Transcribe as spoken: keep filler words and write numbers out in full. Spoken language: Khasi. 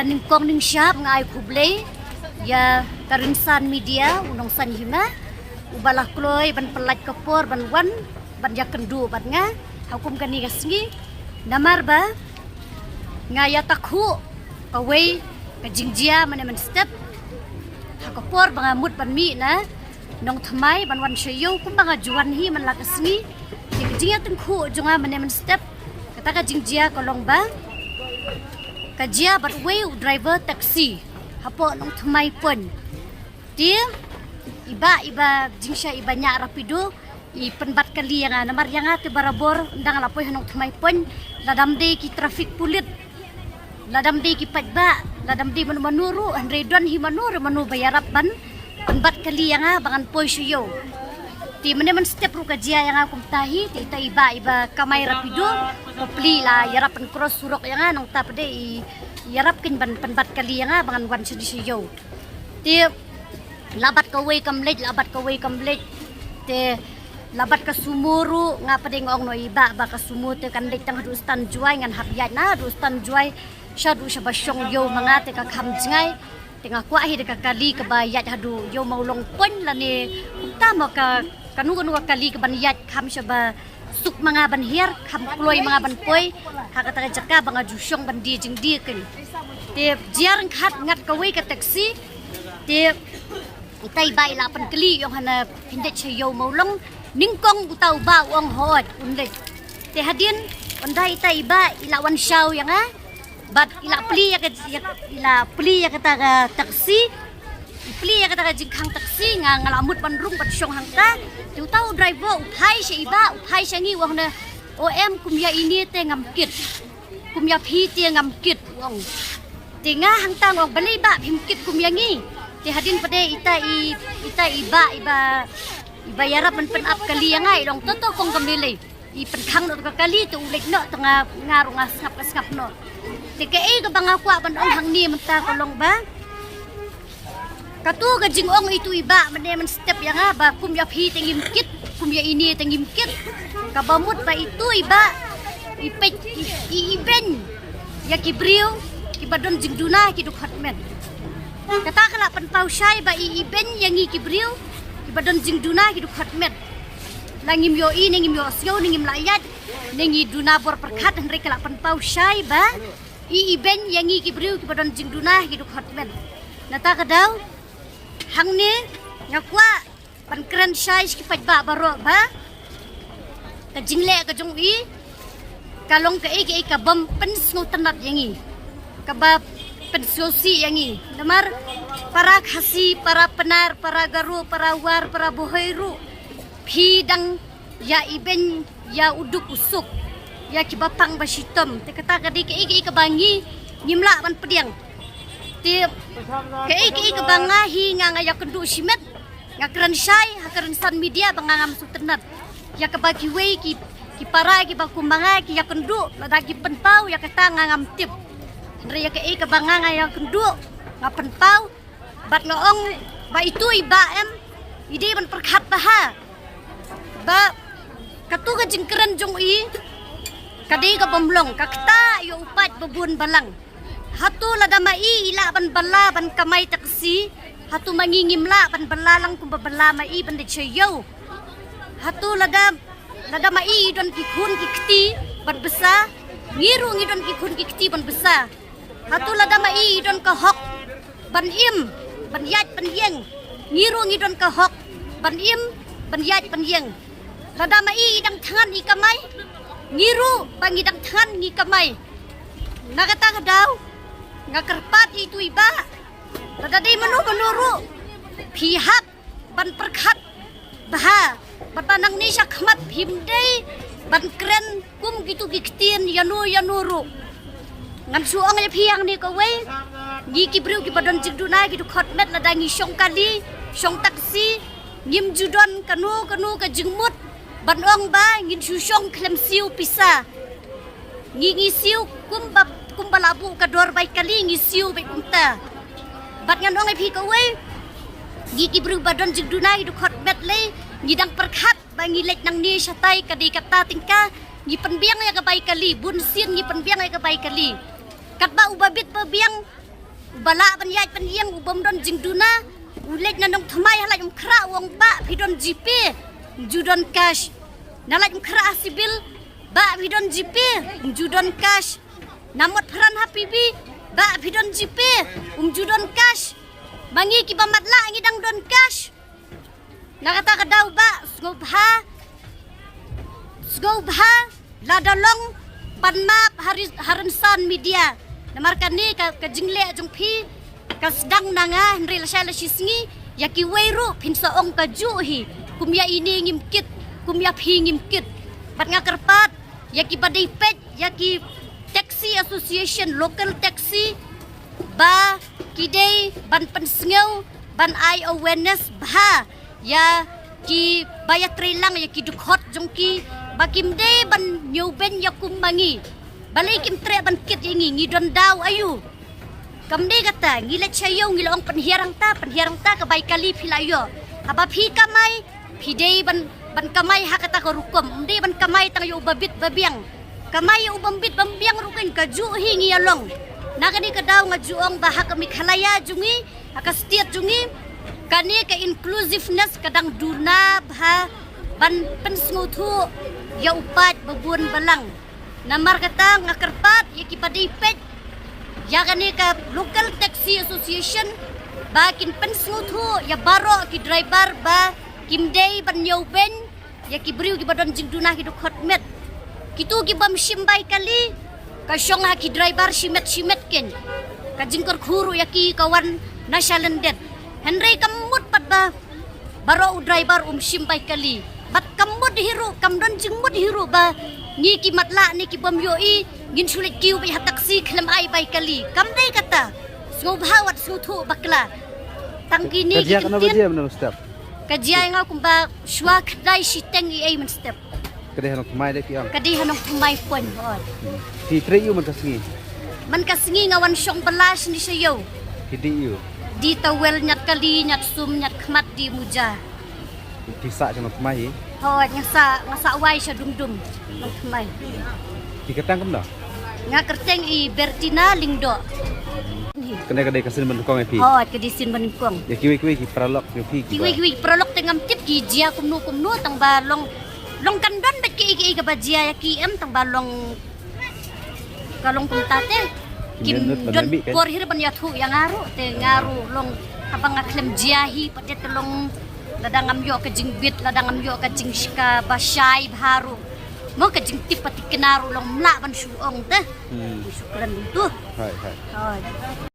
Nyngkong nyngshap nga ai khublei ïa ka Rynsan Media, u nongsan hima, uba la kloi ban pyllait ka por ban wan ban ïakynduh bad nga ha kum kane ka sngi. Namar ba nga ïatakhuh kawei ka jingjia mynne mynstep ha ka por ba nga mut ban mih na Nongthymmai ban wan sha ïew kumba nga ju wan hi man la ka sngi. Te ka jingïatyngkhuh jong nga mynne mynstep, kata ka jingjia ka long ba ka jia bad uwei u driver taxi hapoh Nongthymmai Point. Te i bah iba jingshah iba ñiah rapido i pynbat kali ïa nga, namar ïa nga te barabor ynda nga la poi ha Nongthymmai Point, lada ym dei ki traffic pulit, lada ym dei ki paidbah, lada ym dei mano mano ruh, hynrei don hi mano re mano ba ïarap ban pynbat kali ïa nga ba ngan poi sha ïew. Te mynne mynstep ruh ka jia ïa nga kumta hi. Te ita i bah iba kamai rapido, bapli la ïarap ban cross surok ïa nga, nangta pat de i ïarap kein ban pynbat kali ïa nga ba ngan wan shane sha ïew. Te la bat kawei kam leit, la bat kawei kam leit. Te la bat ka sumo ruh, nga pat de nga ong noh i bah ba ka sumo te kan leit tang haduh Stan Jowai, ngan hap ïaid na haduh Stan Jowai shaduh shaba shong ïew ma nga te ka kham jngai. Te nga kwah hi da ka kali kaba ïaid haduh ïew Mawlong Point lane kumta mo, ka kano kano ka kali kaban ïaid kham shaba suk ma nga ban hiar, kham kloi ma nga ban poi ha kata ka jaka ba nga ju shong ban die jingdie kein. Te jia ryngkat ngat kawei ka taxi. Te ita i bah i la pynkylli, i ong hana phin leit sha ïew Mawlong? Nyngkong uta u bah u ong hooid un leit. Te hadien ynda ita i bah i la wan shaw ïa nga bad i la plie ïa ka, ïa, i la plie ïa kata ka taxi. I plie ïa kata ka jingkhang taxi, nga, nga la mut ban rung ban shong hangta. Te uta u driver u phai sha i bah, u phai sha ngi, u ong hana, "O em, kum ïa ine te ngam kit. Kum ïa phi te ngam kit," u ong. Te nga hangta nga ong, "Balei bah phim kit kum ïa ngi?" Te hadien pat de ita i, ita i bah iba, iba ïarap ban pynap kali ïa nga i ong, "To to kong, kam lei lei. I pynkhang noh ka kali te u leit noh, te nga, nga ruh nga sngap ka sngap noh." Te kaei kaba nga kwah ban ong hangne mynta ka long ba kato ka jingong itu i bah mynne mynstep ïa nga ba kum ïa phi te ngim kit, kum ïa ine te ngim kit, kaba mut ba itu i bah i peit, i, i, i beiñ ïa ki briew kiba don jingduna ki dkhot met. Kata ka la pynpaw shai ba i, i beiñ ïa ngi ki briew kiba don jingduna ki dkhot met. La ngim ïohi ne ngim ïohsngew ne ngim lah ïaid ne ngi duna bor pyrkhat, hynrei ka la pynpaw shai ba i, i beiñ ïa ngi ki briew kiba don jingduna ki dkhot met. Nata ka daw hangne nga kwah ban kren shai sha ki paidbah baroh ba ka jingleh ka jong i ka long kaei kaei ka bym pynsngewtynnat ïa ngi, kaba pynsngewsih ïa ngi. Namar para Khasi, para Pnar, para Garo, para War, para Bhoi ruh phi dang ïa i beiñ ïa u duk u suk ïa kiba pang ba shitom. Te kata ka dei kaei kaei kaba ngi ngim lah ban pdiang. Te kaei kaei kaba nga hi nga, nga ïakynduh shimet, nga kren shai ha ka Rynsan Media ba nga ngam sngewtynnat ïa kaba kiwei ki, ki para kiba kum ma nga ki ïakynduh, lada ki pynpaw ïa kata nga ngam tip. Hynrei ïa kaei kaba nga, nga ïakynduh, nga pynpaw, bad nga ong ba itu i bah em, i dei ban pyrkhat bha ba kato ka jingkren jong i ka dei ka bym long, ka ktah ïa u paid ba bun balang. Hato lada ma i i lah ban bylla ban kamai taxi, hato ma ngi ngim lah ban bylla lang kumba bylla ma i ban leit sha ïew? Hato lada, lada ma i i don ki khun ki kti ban bsa, ngi ruh ngi don ki khun ki kti ban bsa. Hato lada ma i i don ka hok ban im, ban ïaid ban ïeng, ngi ruh ngi don ka hok ban im, ban ïaid ban ïeng. Lada ma i i dang thngan i kamai, ngi ruh ba ngi dang thngan ngi kamai. Na kata ka daw nga kyrpad ïa itu i bah, lada dei mano mano ruh, phi hap ban pyrkhat bha bad ba nangne shakhmat phim dei ban kren kum kitu ki ktien ïano ïano ruh. Ngan shu ong ïa phi hangne kawei, ngi ki briew kiba don jingduna ki dkhot met, lada ngi shong kali, shong taxi, ngim ju don kano kano ka jingmut ban ong ba ngin shu shong khlem siew pisa. Ngi, ngi siew kumba, kumba la buh ka dor bai kali, ngi siew beit kumta. Bad ngan ong ïa phi kawei, ngi ki briew ba don jingduna ki dkhot met lei, ngi dang pyrkhat ba ngi leit nangne shatai ka dei kata tyngka, ngi pynbiang ïa ka bai kali, bun sien ngi pynbiang ïa ka bai kali. Katba uba bit ba biang Ba lah ban ïaid ban ïeng u bym don jingduna. U leit na nongthymmai ha lait Umkhrah u ong, Bah, phi don GPay? Um ju don cash. Na lait Umkhrah ha Civil, Bah, phi don GPay? Um ju don cash. Na Motphran ha PB, Bah, phi don GPay? Um ju don cash. Ma ngi kiba matlah ngi dang don cash. Na kata ka daw, Bah, sngewbha, sngewbha, lada long, pan map ha ri-, ha rynsan media. Namar kane ka, ka jingleh jong phi ka sdang na nga, hynrei lashai lashisngi ïa kiwei ruh phin sa ong kajuh hi, kum ïa ine ngim kit, kum ïa phi ngim kit. Bad nga kyrpad ïa kiba dei peit ïa ki taxi association, local taxi, ba ki dei ban pynsngew, ban ai awareness bha ïa kiba ïatreilang ïa ki dkhot jong ki, ba kim dei ban ñiewbeiñ ïa kum ma ngi. Balei kim treh ban kit ïa ngi, ngi don daw aïu? Kam dei kata, ngi leit sha ïew ngi la ong pynhiar hangta, pynhiar hangta, ka bai kali phi la ïoh. Haba phi kamai, phi dei ban, ban kamai ha kata ka rukom, ym dei ban kamai tang ïa u babit babiang. Kamai ïa u bambit bambiang ruh kan kajuh hi ngi ïa long. Na kane ka daw nga ju ong ba ha ka Meghalaya jong ngi, ha ka state jong ngi, kane ka inclusiveness ka dang duna bha ban pynsngewthuh ïa u paid babun balang. Namar kata nga kyrpad ïa kiba dei peit ïa kane ka Local Taxi Association ba kin pynsngewthuh ïa baroh ki driver ba kim dei ban ñiewbeiñ ïa ki briew kiba don jingduna ki dkhot met. Kitu kibym shim bai kali ka shong ha ki driver shimet shimet ken. Ka jingkyrkhu ruh ïa ki ka wan na shalyndet. Hynrei kam mut pat ba baroh u driver um shim bai kali. Bad kam mut hi ruh, kam don jingmut hi ruh ba ngi ki matlah ne kibym ïohi ngin shu leit kiew beit ha taxi khlem ai bai kali. Kam dei kata. Sngewbha wat sngewthuh bakla. Tang kine ki kyntien. Ka jia ïa nga kumba shuwa khyndai shiteng i ei mynstep. Ka dei ha nongthymmai de ki ong. Ka dei ha nongthymmai point hooid. Phi trei ïu man ka sngi? Man ka sngi nga wan shong bylla shane sha ïew. Phi dih ïu? Dih towel, ñiad kali, ñiad sum, ñiad khmat, dih muja. Phi sah sha nongthymmai hi? Hooid, nga sah, nga sah wai sha Dumdum. Nongthymmai. Phi kyrteng kumno? Nga kyrteng i Bertina Lyngdoh. Kane ka dei ka sien banyngkong ïa phi? Hooid, ka dei sien banyngkong. Ïa kiwei kiwei ki paralok ïa phi kiba? Kiwei kiwei ki paralok te ngam tip ki jia kumno kumno tang ba long, long kan don bad kiei kiei kaba jia ïa ki em tang ba long ka long kumta te. Kim don por hi ruh ban ïathuh ïa nga ruh te nga ruh long haba nga khlem jia hi pat te long lada ngam ïoh ka jingbit, lada ngam ïoh ka jingshika ba shai bha ruh. Mo ka jingtip pat te kane ruh long mlah ban shu ong te. Hmm. Shukran tu. Hai, hai. Hai.